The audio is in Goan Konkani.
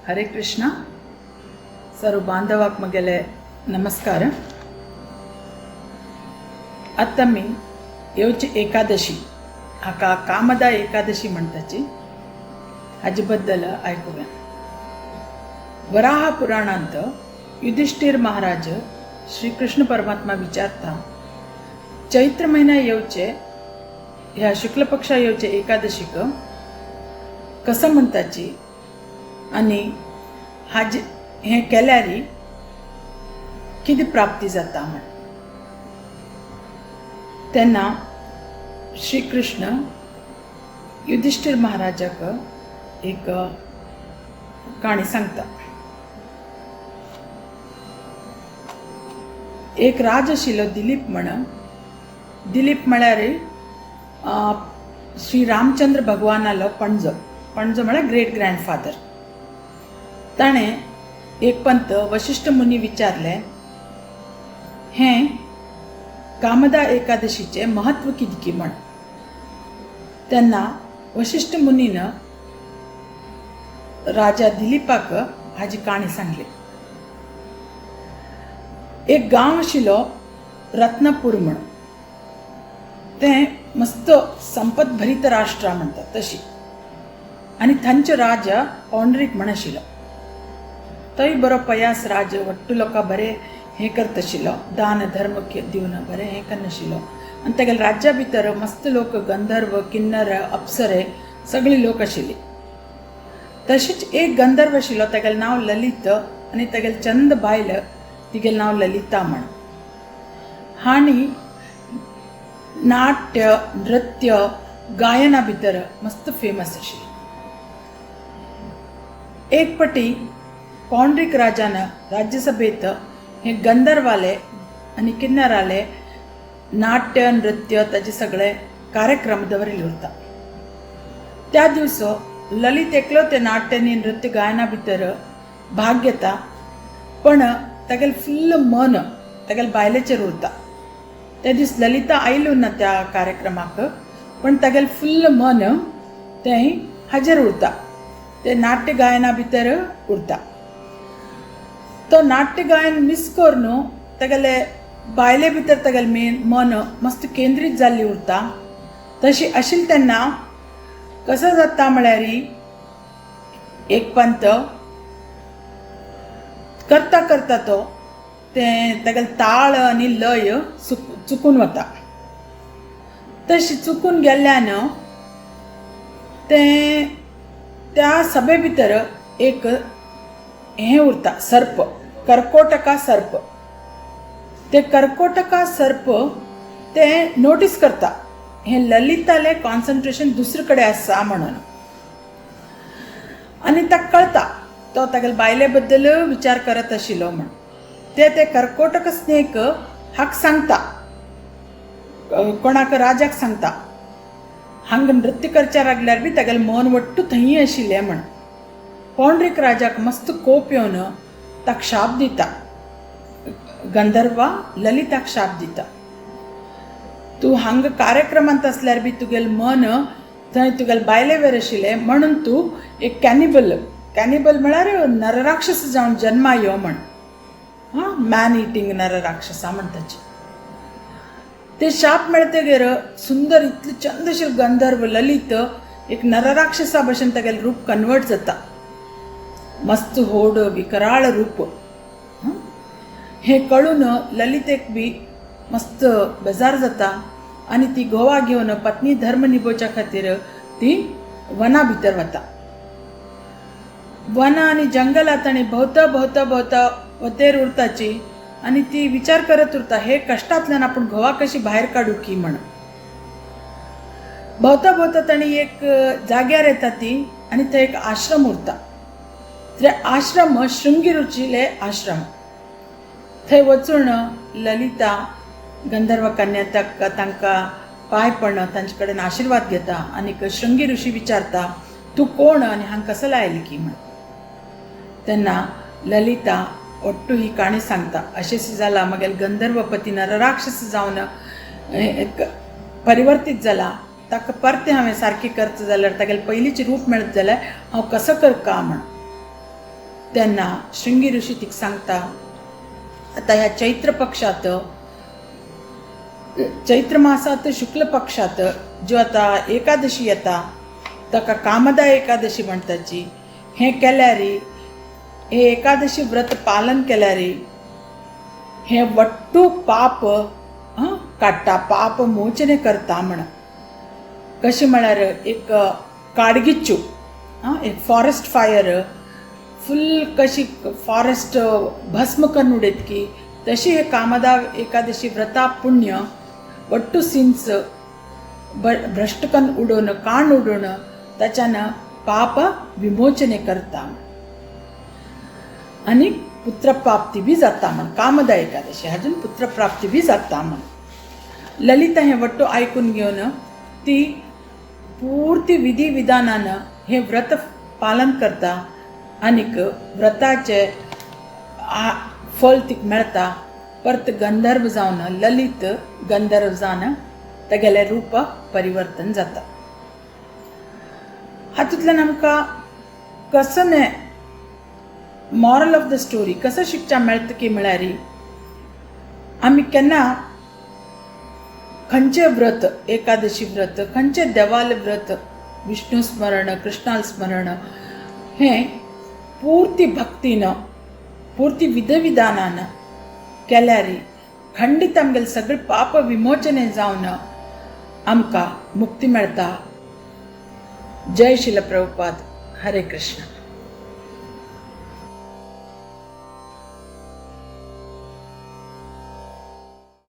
हरे कृष्णा. सर्व बांधवाक म्हगेले नमस्कार. आतां आमी येवची एकादशी हाका कामदा एकादशी म्हणटाची हाजे बद्दल आयकुया. वराह पुराणांत युधिष्ठिर महाराज श्री कृष्ण परमात्मा विचारता, चैत्र महिन्या येवचे ह्या शुक्ल पक्षा येवचे एकादशीक कसं म्हणटाची आनी हाजे हें केल्यार कितें प्राप्ती जाता म्हण. तेन्ना श्री कृष्ण युधिष्ठिर महाराजाक एक काणी सांगता. एक राज आशिल्लो दिलीप म्हण. दिलीप म्हळ्यार श्री रामचंद्र भगवानालो पणजो. पणजो म्हळ्यार ग्रेट ग्रँडफादर. ताणें एक पंत वशिश्ठ मुनी विचारलें, हें कामदा एकादशीचें म्हत्व कितें की म्हण. तेन्ना वशिश्ठ मुनीन राजा दिलीपाक हाजी काणी सांगली. एक गांव आशिल्लो रत्नपूर म्हण. तें मस्त संपत भरीत राष्ट्र म्हणटात तशी. आनी थंयचो राजा पौंडरीक म्हण आशिल्लो. तोय बरो पयास राज, वट्टू लोकां बरें हें करता आशिल्लो, दान धर्म दिवन बरें हें करनाशिल्लो. आनी तेगेल्या राज्या भितर मस्त लोक गंधर्व किन्नर अप्सरे सगळे लोक आशिल्ले. तशीच एक गंधर्व आशिल्लो, तेगेलें नांव ललित आनी तेगेलें चंद बायल तिगेलें नांव ललिता म्हण. हांणी नाट्य नृत्य गायना भितर मस्त फेमस आशिल्ली. एक पटी पौंड्रीक राजान राज्यसभेंत हे गंधर्वाले आनी किन्नराले नाट्य नृत्य ताजे सगळे कार्यक्रम दवरिल्ले उरता. त्या दिवसो ललित एकलो ते नाट्य आनी नृत्य गायना भितर भाग घेता, पण तागेलें फुल्ल मन तागेले बायलेचेर उरता. त्या दीस ललिता आयलो ना त्या कार्यक्रमाक, पण तागेलें फुल्ल मन तें हाजेर उरता, ते नाट्य गायना भितर उरता. तो नाट्य गायन मिस करून तागेले बायले भितर तागेलें मेन मन मस्त केंद्रीत जाल्ली उरता. तशी आशिल्ली तेन्ना कसो जाता म्हळ्यार एक पंत करता करता तो तें तागेलें ताळ आनी लय चुकून वता. तशी चुकून गेल्ल्यान तें त्या सभे भितर एक हें उरता, सर्प, कर्कोटका सर्प. ते कर्कोटका सर्प ते नोटीस करता हें ललितालें कॉन्सन्ट्रेशन दुसरे कडेन आसा म्हणून, आनी ताका कळटा तो तागेले बायले बद्दल विचार करत आशिल्लो म्हण. ते ते कर्कोटक स्नेक हाका सांगता, कोणाक राजाक सांगता, हांगा नृत्य करच्या लागल्यार बी तागेलें मन वट्टू थंय आशिल्लें म्हण. पौंड्रीक राजाक मस्त कोप येवन ताका शाप दिता, गंधर्वा ललिताक शाप दिता, तूं हांगा कार्यक्रमांत आसल्यार बी तुगेलें मन थंय तुगेले बायले वेर आशिल्लें म्हणून तूं एक कॅनिबल, कॅनिबल म्हळ्यार नरराक्षस जावन जन्मा यो म्हण, हां, मॅन इटींग नरराक्षसा म्हणटाची. ते शाप मेळतगीर सुंदर इतले चंदशील गंधर्व ललित एक नरराक्षसा भशेन तागेलें रूप कन्वर्ट जाता, मस्त होड विकराळ रूप. हें कळून ललितेक बी मस्त बेजार जाता आनी ती घोवा घेवन पत्नी धर्म निभोवच्या खातीर ती वना भितर वता. वनां आनी जंगलांत आनी भोंवता भोंवता भोंवता वतेर उरताची आनी ती विचार करत उरता हे कश्टांतल्यान आपूण घोवा कशी भायर काडू की म्हण. भोंवता भोंवता ताणी एक जाग्यार येता ती आनी थंय एक आश्रम उरता. ते आश्रम शृंगी रुचीले आश्रम. थंय वचून ललिता गंधर्व कन्या तांकां पांय पडन तांचे कडेन आशिर्वाद घेता आनी शृंगी ऋषी विचारता तूं कोण आनी हांगा कसो आयली की म्हण. तेन्ना ललिता ओट्टू ही काणी सांगता, अशेंच जाला मगेले गंधर्वपती नरराक्षस जावन परिवर्तीत जाला, ताका परतें हांवें सारकें करचें जाल्यार तागेलें पयलींचें रूप मेळत जाल्यार हांव कसो करका म्हण. तेन्ना शृंगी ऋषी तिका सांगता, आतां ह्या चैत्र पक्षांत, चैत्र मासांत शुक्ल पक्षांत ज्यो आतां एकादशी येता ताका कामदा एकादशी म्हणटाची. हें केल्यार, हे एकादशी व्रत पालन केल्यार हें वट्टू पाप काडटा, पाप मोचने करता म्हण. कशें म्हळ्यार एक काडगिच्चू, एक फॉरेस्ट फायर फूल कशी फॉरेस्ट भस्म करून उडयत की तशी हे कामदा एकादशी व्रता पुण्य वट्टू सिन्स भ्रश्ट करून उडोवन, काण उडोवन ताच्यान पाप विमोचने करता आनी पुत्रप्राप्ती बी जाता म्हण. कामदा एकादशी हाजून पुत्रप्राप्ती बी जाता म्हण. ललिता हें वट्टू आयकून घेवन ती पुर्ती विधी विधानान हें व्रत पालन करता आनीक व्रताचें फळ तिका मेळटा. परत गंधर्व जावन, ललित गंधर्व जावन तागेलें रूप परिवर्तन जाता. हातूंतल्यान आमकां कसो न्हय मॉरल ऑफ the story कसो शिकच्या मेळटा की म्हळ्यार आमी केन्ना खंयचें व्रत, एकादशी व्रत, खंयचें देवालें व्रत, विष्णू स्मरण, कृष्णाल स्मरण, हें पुर्ती भक्तीन, पुर्ती विधविधानान केल्यार खंडीत आमगेलें सगळें पाप विमोचने जावन आमकां मुक्ती मेळटा. जय शिल प्रभुपाद. हरे कृष्ण.